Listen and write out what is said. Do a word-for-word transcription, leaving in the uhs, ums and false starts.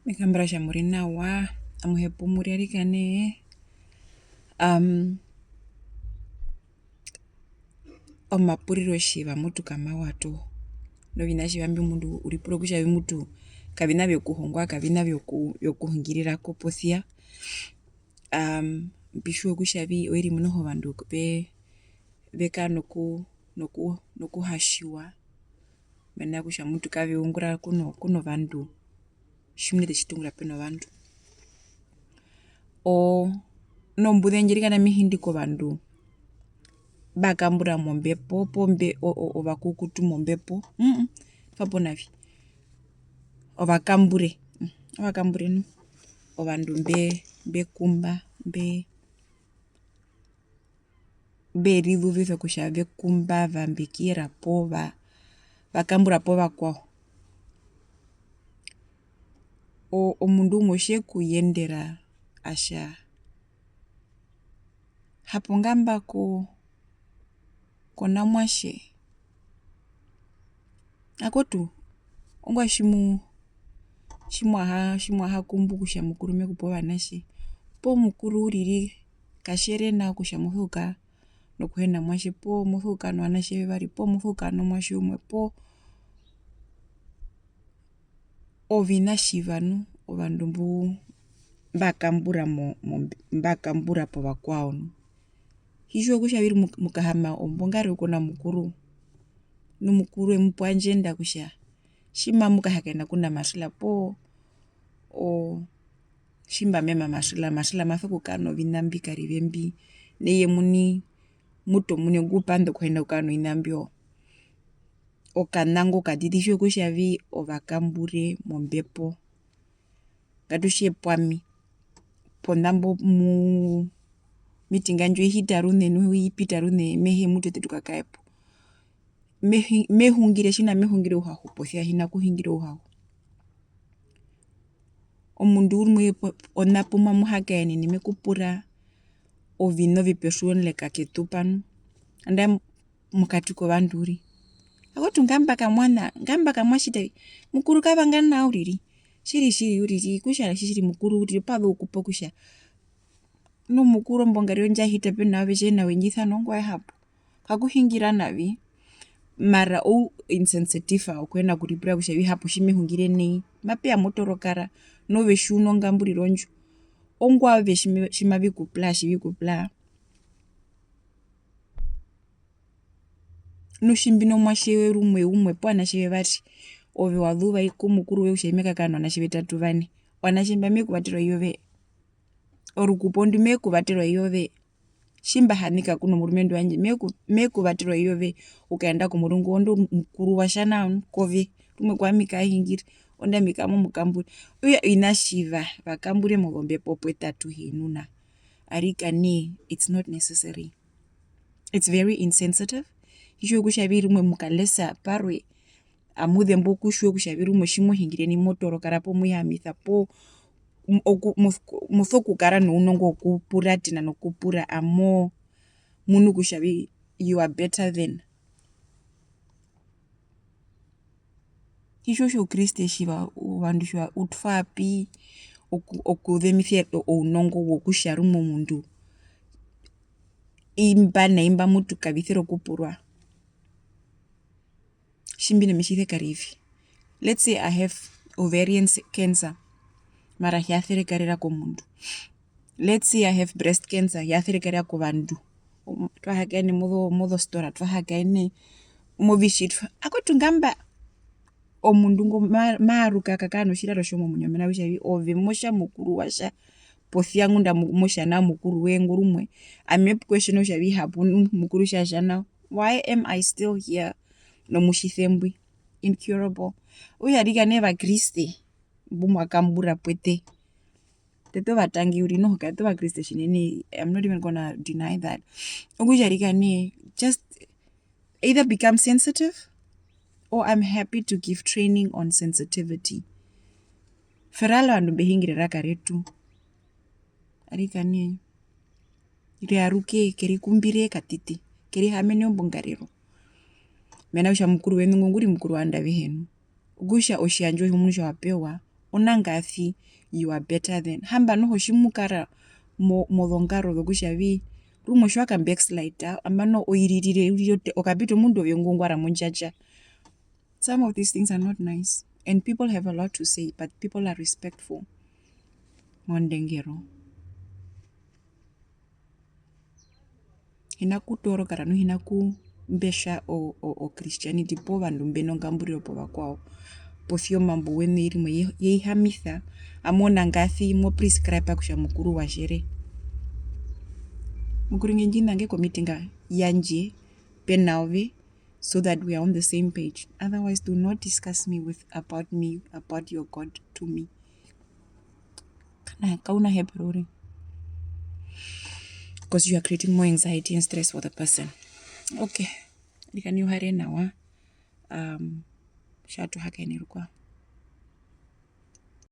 Me kambura kutja mu ri nawa, amuhe pu mu ri arikanee. Am, omapuriro tjiva mutu kamawa toho. Noviṋa tjiva mbi omundu u ripura kutja vi mutu kaviṋa vyokuhongwa, kaviṋa vyoku-, vyokuhungirira ko posia. Am, mbi tjiwa kutja vi oiri munoho ovandu ve-, ve kara noku-, noku-, nokuhatjiwa. Mena rokutja mutu kave ungura kuno, kunovandu, tjimuna eṱe tji tu ungura pe novandu. O, nombuze ndji arikana me hindi kovandu mba kambura mombepo, poo mbe-, o-, o-, ovakukutu mombepo, mm, twa po navi. Ovakambure, mm, ovakambure nu. Ovandu mbe-, mbe kumba, mbe-, mbe rizuvisa kutja ve kumba, va mbekera poo va, va kambura po vakwao. O-, omundu umwe otje ku yendera a tja, hapo nga mba ko-, ko na muatje, akwetu, ongwaye tji mu-, tji mwa ha-, tji mwa ha kumbu kutja Mukuru me ku pe ovanatje, poo Mukuru uriri katjere nao kutja mo sokukara nokuhena muatje, poo mo sokukara novanatje vevari, poo mo sokukara nomuatje umwe, poo oviṋa tjiva nu, ovandu mbu-, mba kambura mo-, mo-, mba kambura povakwao nu. Hi tjiwa kutja vi ri mu-, mu kahaama ombongarero ku na Mukuru, nu Mukuru e mu pe ondjenda kutja tji mamu kahakaena ku na Marcela poo, o, tji mba mema Marcela, Marcela ma sokukara noviṋa mbi karive mbi, nai eye omuini mutu omuini ngu pa nda okuhina okukara noviṋa mbyo. Okanango katiti tjiwa kutja vi ovakambure mombepo. Ngatu tje pwami, ponambo mu-, meeting ndjo i hita ruṋe, nu i pita ruṋe, me hee mutu eṱe tu kakae po. Me hi-, me hungire, tjina me hungire ouhahu, posia hi na kuhungira ouhahu. Omundu umwe po-, pona pu mamu hakaenene me ku pura oviṋa ovipe tjiwa oneleka ke tu pa nu. Andae mokati kovandu uriri. Akwetu nga mba kamwana, nga mba kamuatje, Mukuru ka vanga nao uriri. Tjiri, tjiri uriri, kutja tjiri Mukuru uriri, pa za okupa kutja nu Mukuru ombongarero ndja hita pe na ove tje na we ndji sana ongwaye hapo. Ka ku hungira navi, mara ou insensitive okuhina kuripura kutja vi hapo tji me hungire nai. Mape ya mo toora okukara, nu ove tji u nongamburiro ndjo. Ongwaye ove tji me-, tji mavi ku pura, tji vi ku pura. Nu tji mbi nomuatje rumwe, umwe poo ovanatje vevari, ove wa zuva ku Mukuru woye kutja me kakara novanatje vetatu vane, ovanatje mba me ku vaterwa i ove, orukupo ndu me ku vaterwa i ove, tji mba hanika ku nomurumendu wandje, me ku-, me ku vaterwa i ove, u kaenda komurungu, orondu Mukuru wa tja nao kove, rumwe ku ami ka hungire, orondu ami ka mo mu kambura. Okutja oviṋa tjiva, vakambure mozombepo pwetatu hi nuna. Arikanee, it's not necessary. It's very insensitive. Hi tjiwa kutja vi rumwe mu kalesa parwe, amu zembi okutjiwa kutja vi rumwe tji mo hungire nai mo toora okukara poo mo hihamisa poo oku-, mo-, mo sokukara nounongo wokupuratena nokupura amo munu kutja vi you are better than. Itjo tjoukriste tjiva, ovandu tjiva u twa pi oku-, okuzemisa ounongo wokutja rumwe omundu imba na imba mutu ka visire okupurwa? Tji mbi nomitjise karive. Let's say I have ovarian cancer, mara hi ya serekarera komundu. Let's say I have breast cancer, hi ya serekarera kovandu. Twa hakaene mozo-, mozostora, twa hakaene movitji, twa-, akwetu nga mba omundu ngo ma-, ma aruka a kakara notjiraro tjomomuinyo, mena rokutja vi ove mo tja Mukuru wa tja, posia ngunda mo-, mo tja nao Mukuru woye ngo rumwe, ami me question kutja vi hapo nu Mukuru tja tja nao, why am I still here nomutjise mbwi? Incurable. Okutja arikanee Ovakriste mbu mwa kambura pwete. Tete ovatangi uriri noho, katu Ovakriste tjinene, I'm not even gonna deny that. Okutja arikanee, just either become sensitive or I'm happy to give training on sensitivity. Verara ovandu mbe hungire eraka retu. Arikanee, riaruke, ke rikumbire katiti, ke rihamene ombongarero. Mena rokutja Mukuru weṋu ngo ngu ri Mukuru wovandu avehe nu. Okutja otjiyandjo tjomundu tja wa pewa, onangasi, you are better than. Hamba noho tji mu kara mo-, mozongaro zokutja vi, rumwe tji wa ka backslide, nambano o iririre, uriri ote-, o kapita omundu ove ngu ngwara mondjadja. Some of these things are not nice, and people have a lot to say, but people are respectful mondengero. Hi na kutoorokara nu hi na kumbetja o, o, o Christianity poo vandu mbe nongamburiro povakwao, posi ya omambo wene rimwe ye-, ye ihamisa, amu ona ngasi mo prescribe kutja Mukuru wa tjere. Mukuru, nge ndji nange komitinga yandje pena ove, so that we are on the same page. Otherwise, do not discuss me with, about me, about your God to me. Kana, kau na hepero uriri. 'Cause you are creating more anxiety and stress for the person. Okay. Arikana u hare nawa. Um, tja tu hakaene rukwao.